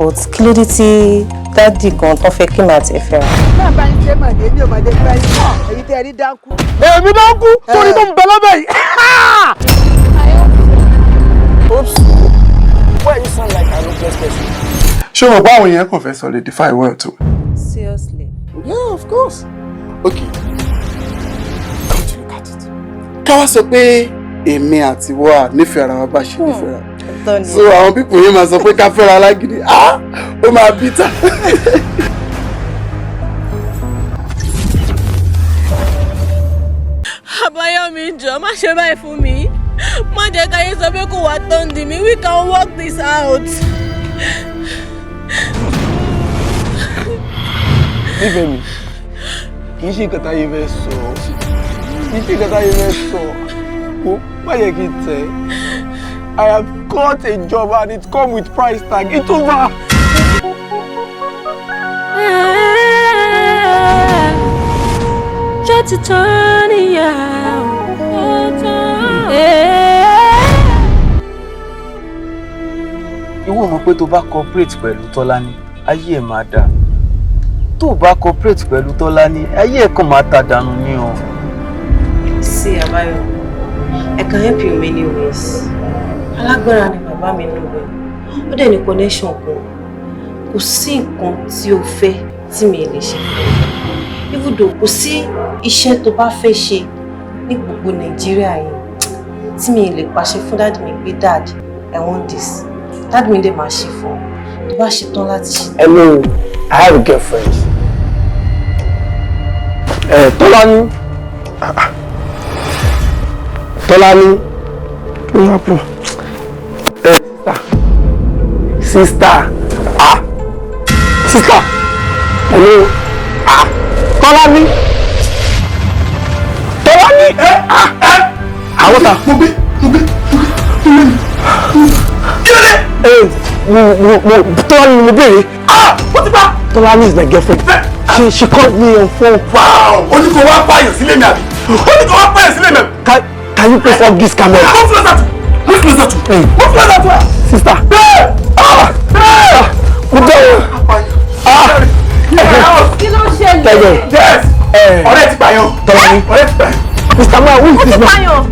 But kí ló dé tí daddy gan tó fẹ́ kí màá ti fẹ́ ra? Náà bá ń ṣe mọ̀dé mi ò mọ̀dé pẹ́ èyí tẹ́ rí dáńkú. Èmi dáńkú torí tó ń bẹ lọ́bẹ̀ yìí. Oops. Why you sound like an hopeless person? Ṣé o mọ̀ pé àwọn èèyàn kàn fẹ́ solidify wealth o? Seriously? Yeah, of course. Okay. Come to look at it. Ká wá sọ pé èmi àti wọ́n à nífẹ̀ẹ́ ara wa bá ṣe nífẹ̀ẹ́ ara. So àwọn people yìí máa sọ pé ká fẹ́ra alágídí. Ah! Ó máa bitter. Àbáyọ̀mí, jọ̀ọ́, má ṣe báyìí fún mi. Má jẹ́ káyé sọ pé kò wá tán dì mí. We can work this out. Nífẹ̀ẹ́ mi, kì í ṣe nǹkan táyé fẹ́ sọ, kì í ṣe nǹkan táyé fẹ́ sọ. Kó má yẹ kí n tẹ̀. I have got a job and it come with price tag. It's over. Jẹ́ ti tán níyàwó. Ìwọ mọ̀ pé tó bá cooperate pẹ̀lú Tọ́lání, ayé ẹ̀ máa dáa. Tó o bá cooperate pẹ̀lú Tọ́lání, ayé ẹ̀ kàn máa ta dànù ni o. See, Abayo, I can help you in many ways. Alágbára ni bàbá mi nù rẹ̀. Ó dẹ̀ ní connection kan. Kò sí nǹkan tí o fẹ́ tí mi lè ṣe fún ẹ. Even though kò sí iṣẹ́ tó bá fẹ́ ṣe ní gbogbo Nàìjíríà yìí tí mi lè pàṣẹ fún daddy mi pé, "Dad, I want this." Daddy mi dẹ̀ máa ṣe fún ọ. Tó bá ṣe tán láti ṣe. Hello, I have a girlfriend. Ẹ Tọ́lání. Tọ́lání. Kí ló happen? Ẹ sister. Sister. Ah! Sister. Hello. Ah! Tọ́lání. Tọ́lání. Ẹ ah! Ẹ. Àwọn ta. Mo gbé, mo gbé, mo gbé, mo gbé. Kí ló dé? Ẹ mo Tọ́lání ni mo béèrè. Ah! Ó ti bá. Tọ́lání is my girlfriend. She called me on phone. Wow! Ó ní kó wá pààyàn sílé mi àbí? Ó ní kó wá pààyàn sílé mi àbí? Can you please off this camera? Move closer to. Move closer to. Hey. Move closer to her. Sister. Hey! Ah! Hey! Mo dẹ́ o. Ah! Kí ló ṣẹlẹ̀? Tẹ́lẹ̀. Yes! Ọ̀rẹ́ ti pààyàn. Tọ́lání. Ọ̀rẹ́ ti pààyàn. Mr. Man, who is this man? Pààyàn.